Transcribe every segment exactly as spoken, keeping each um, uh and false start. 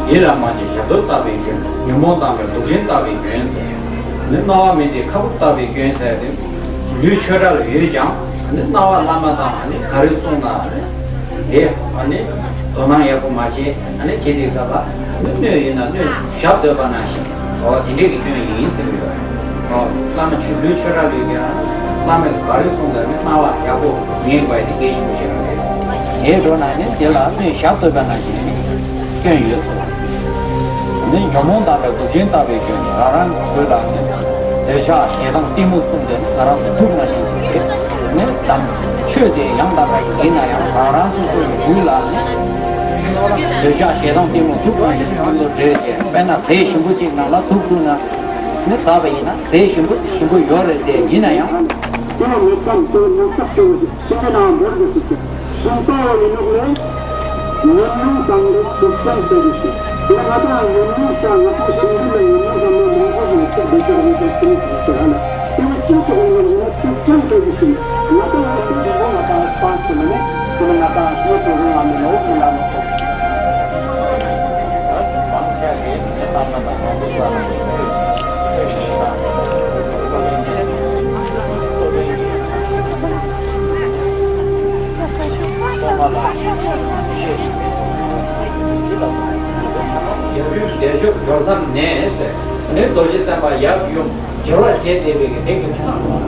ཡིད་ལ་མ་བྱེད་ཞབས་ཏོག་ལྟ་བུའི་སྐྱོན། ཉོན་མོངས་དང་བྲལ་གདུག་ཅན་ལྟ་བུའི་སྐྱོན་ཟེར། ནི་སྣང་བ་མེད་དེ་ཁ་སྦུབ་ལྟ་བུའི་སྐྱོན་ཟེར་ཏེ། ལུས་ཆོས་འདྲ་ལ་ཡོད་ཀྱང་ནི་སྣང་བ་བླ་མ་དང་ནི་ག་རེ་གསུངས་ན་ནི་དེ་ནི་དོ་སྣང་ཡག་པོ་མ་བྱས་ནི་བྱེད་དེ་སྐབས་ལ་ནི་སྣོད་ཡིན་ན་སྣོད་ཞབས་བཏོད་པ་ནང་བཞིན་འོ་དེ་འདྲས་ཀྱི་སྐྱོན་ཡིན་ཟེར་གྱི་ཡོད་རེད། ཨོ། བླ་མ་ཆོས་ལུས་ཆོས་འདྲ་ལུས་ཀྱང་བླ་མས་ག་རེ་གསུངས་པ་ནི་སྣང་བ་ཡག་པོ་ངེས་དགོས་དེ་གལ་ཆེན་པོ་ཞིག་རེད། དེའི་འགྲོ་ན་ནི་དེ་ལ་སྣོད་ཞབས་བཏོད་པ་ནང་བཞིན་ནི་སྐྱོན་ཡོད་ཟེར་བ། ནི་ཉོན་མོངས་དང་བྲལ་གདུག་ཅན་ལྟ་བུའི་སྐྱོན། རང་རང་གི་ལ་ནི་འདོད་ཆགས་ཞེ་སྡང་གཏི་མུག་གསུམ་དེ་ནི་ང་རང་ཚོ་གདུག་ནང་བཞིན་ཞིག་རེད། ནི་དམ་ཆོས་དེ་ཡང་དག་པ་ཞིག་ཡིན་ན་ཡང་རང་རང་སོ་སོ་ཡི་ལུས་ལ་ནི་འདོད་ཆགས་ཞེ་སྡང་གཏི་མུག་གདུག་ནང་བཞིན་ཞིག་མཉམ་དུ་འདྲེས་བྱས། དཔེར་ན་ཟས་ཞིམ་པོ་ཅིག་ནང་ལ་དུག་བླུགས་ན་ནི་ཟ་བ་ཡིན་ན་ཟས་ཞིམ་པོ་ཞིམ་པོ་ཡོད་རེད་དེ། ཡིན་ན་ཡང་དེ་ལ་མེད་ཙམ་དེ་ལ་མེད་ཙམ་དེ་བ་ཞིག་ཤིང་རྟ་ནང་འབོར་དགོས་སུ་ཅིག་ཤིང་རྟ་བ་ཡིན་ནོག་ལས། ཉོན་མོངས་དང་ལས་དུག་ཅན་དེ་བ་ཞིག་དེ་ང་དང་ཉོན་མོངས་ཤ་ང་དང་ཤིང་རྟ་ལ་ཉོན་མོངས་དང་ལས་མང་པོ་ཞིག་ལ་ཚིག་བདེ་ཆེ་བ་ཡིན་ཙམ་ཤིང་རྟ་ཞིག་ཧ་ལ། དེ་བ་ཅིག་ཏུ་འོང་བ་ཡིན་ན་དུག་ཅན་དེ་བ་ཞིག་ང་དང་ང་དང་དེ་བ་ང་དང་སྤང་ཞིག་ལ་ནི་དེ་ལ་ང་དང་ཤིང་རྟ་རུང་བ་མེད་ལ་འོག་མི་ལ་མ་སོང་། ཡབ་ཡུམ་བདེ་མཆོག་སྦྱོར་མཚམས་ནས་ཟེར། ནི་རྡོ་རྗེ་སེམས་དཔའ་ཡབ་ཡུམ་སྦྱོར་བ་བྱས་བསྡད་པའི་གི་དེ་གི་མཚམས།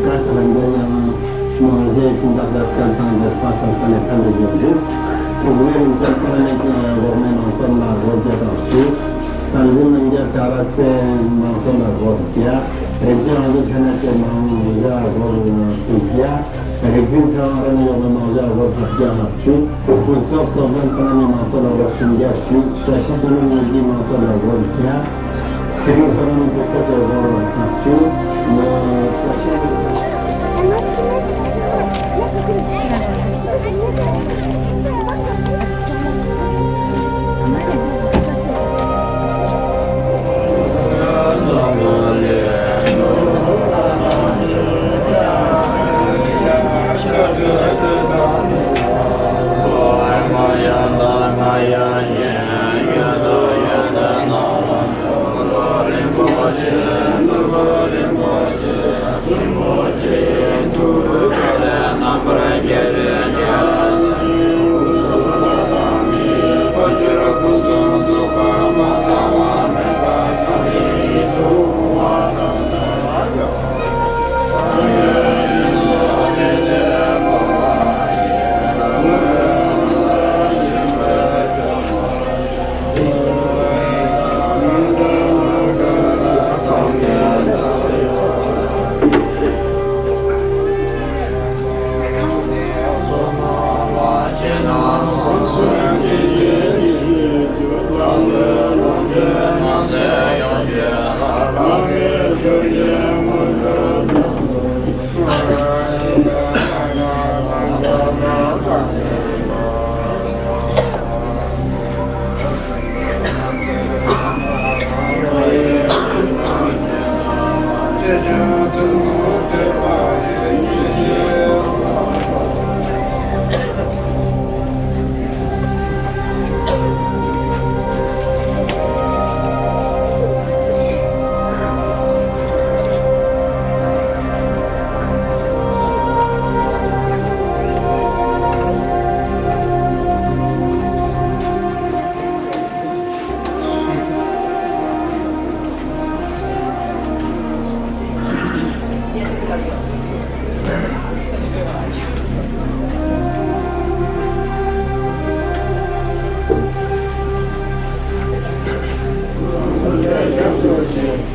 བཀྲ་ཤིས་ལྷུན་གྲུབ་ཡང་མང་གཞས་ཀྱི་འདབ་ཆགས་བསྐལ་བཟང་འདིར་དཔག་བསམ་དཀའ་ལས་ཚར་འདི་བརྗོད་འདུག་དེ་ནས་རིན་ཆེན་ཕུན་ཚོགས་གློག་མེ་མང་ཚོགས་ལ་སྒོར་བརྒྱ་དང་བཅུ། བསྟན་འཛིན་རྣམ་རྒྱལ་བྱ་ར་སེ་མང་ཚོགས་ལ་སྒོར་བརྒྱ། རིག་འཛིན་དབང་ཕྱུག་ཆེ་ན་ཆེ་མང་བཞག་སྒོར་དྲུག་བརྒྱ། རིག་འཛིན་ཚེ་དབང་རབ་གནས་གློག་མེ་མང་བཞག་སྒོར་ལྔ་བརྒྱ་ལྔ་བཅུ། ཕུན་ཚོགས་སྟོབས་ལྡན་ཕུན་ཚོགས་གློག་མེ་མང་ཚོགས་ལ་སྒོར་སུམ་བརྒྱ་བཅུ། བཀྲ་ཤིས་དོན་གྲུབ་ཉི་ཟླའི་མང་ཚོགས་ལ་སྒོར་བརྒྱ། ཚེ་རིང་བསོད་ནམས་ཀྱི་སྒོར་ལྔ་བཅུ། བཀྲ་ཤིས།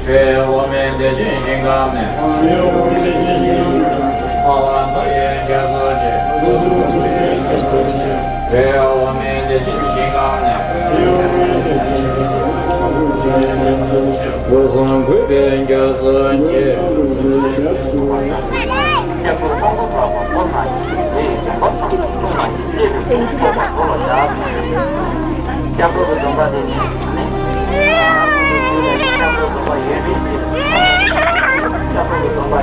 ཕའི་འོག་མིན་བདེ་ཆེན་ཞིང་ཁམས་ནས། འཕགས་པ་མཐའ་ཡས་རྒྱ་མཚོ་ཆེ། ཕའི་འོག་མིན་བདེ་ཆེན་ཞིང་ཁམས་ནས། སྐུ་གསུང་གུས་པས་སྐྱབས་སུ་མཆི། སྐྱབས་འགྲོ་གི་སྡོམ་པ་དེ་ནི། སྐྱབས་འགྲོ་གི་སྡོམ་པ་ཡོད་མེད་ཀྱི། སྐྱབས་འགྲོ་གི་སྡོམ་པ་བྱ།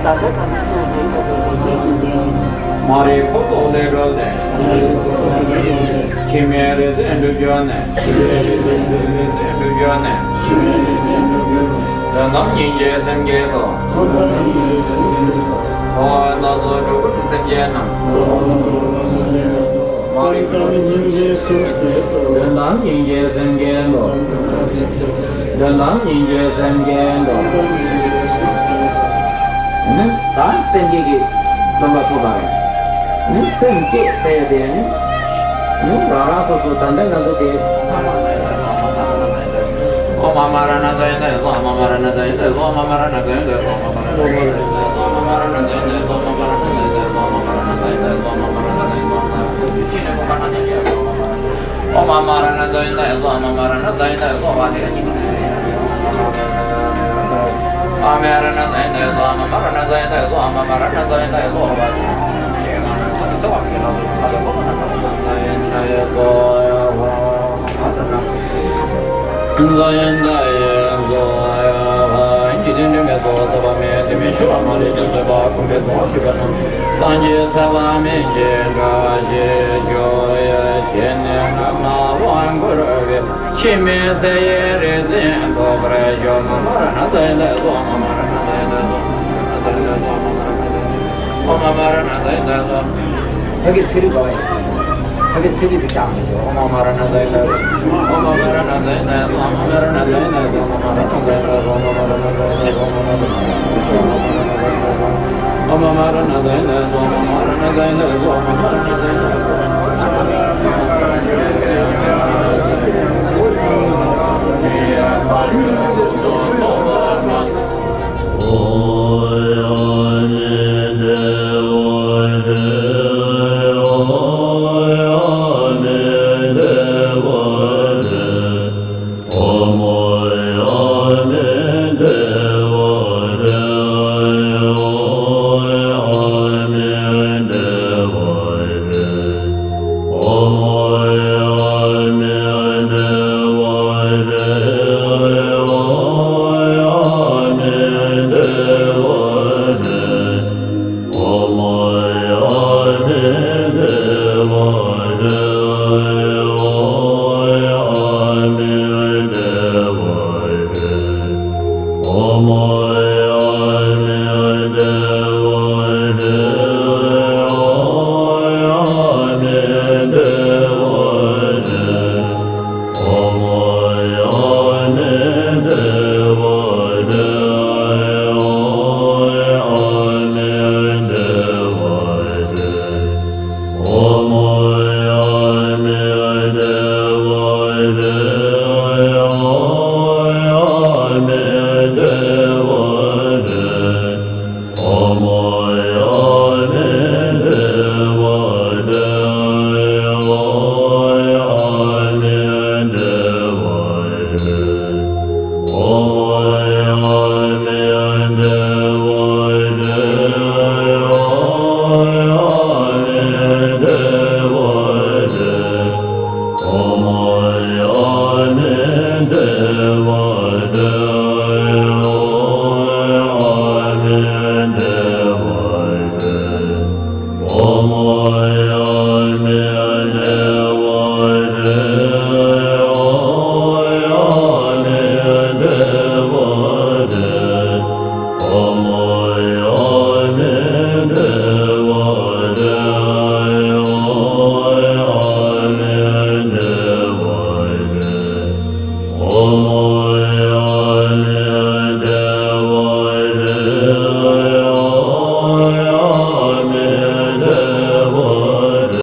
ད་ལྟ་དང་ནི་སུ་ཡིན་ཀྱང་། མ་རིག་འཁོར་ཚོགས་ལས་སྒྲོལ་ཏེ། འཆི་མེད་རིག་འཛིན་སྒྲུབ་གྱུར་ནས། འཆི་མེད་རིག་འཛིན་སྒྲུབ་གྱུར་ནས། འཆི་མེད་རིག་འཛིན་སྒྲུབ་གྱུར་ནས། དོན་དམ་སྙིང་རྗེའི་སེམས་བསྐྱེད་དོ། དོན་དམ་སྙིང་རྗེའི་སེམས་བསྐྱེད་དོ། འཁོར་བའི་སྣང་ཚུལ་འགྲོ་ཀུན་སེམས་ཅན་རྣམས། འཁོར་བའི་སྣང་ཚུལ་འགྲོ་ཀུན་སེམས་ཅན་རྣམས། མ་རིག་པ་ནི་སྙིང་རྗེའི་སེམས་བསྐྱེད་དོ། དོན་དམ་སྙིང་རྗེའི་སེམས་བསྐྱེད་དོ། དོན་དམ་སྙིང་རྗེའི་སེམས་བསྐྱེད་དོ། ནི་ད་སེམས་བསྐྱེད་ཀྱི་རྣམ་པ་ཐོབ་པ་རེད། ནི་སེམས་བསྐྱེད་ཟེར་ཡ་དེ་ནི་ནི་རང་རང་སོ་སོ་ད་ལྟ་ང་ཚོ་དེ། སངས་རྒྱས་ཚད་པ་མེད་ཅིང་འགྲོ་བཞི་སྤྱོད་ཡུལ་གྱི་ནི་ང་མ་དབང་བསྐུར་བའི། འཆི་མེད་ཚེ་ཡི་རིག་འཛིན་ཐོབ་པར་ཤོག་མ་མ་ར་ན་ཛ་ཡི་ད་ཡི་ཛོ། མ་མ་ར་ན་ཛ་ཡི་ད་ཡི་ཛོ། མ་མ་ར་ན་ཛ་ཡི་ད་ཡི་ཛོ། ཨོ་མ་མ་ར་ན་ཛ་ཡི་ད་ཡི་ཛོ། ཨོ་མ་མ་ར་ན་ཛ་ཡི་ད་ཡི་ཛོ། ཨོ་མ་མ་ར་ན་ཛ་ཡི་ད་ཡི་ཛོ། ཨོ་མ་མ་ར་ན་ཛ་ཡི་ད་ཡི་ཛོ། ཨོ་མ་མ་ར་ན་ཛ་ཡི་ད་ཡི་ཛོ། ཨོ་མ་མ་ར་ན་ཛ་ཡི་ད་ཡི་ཛོ།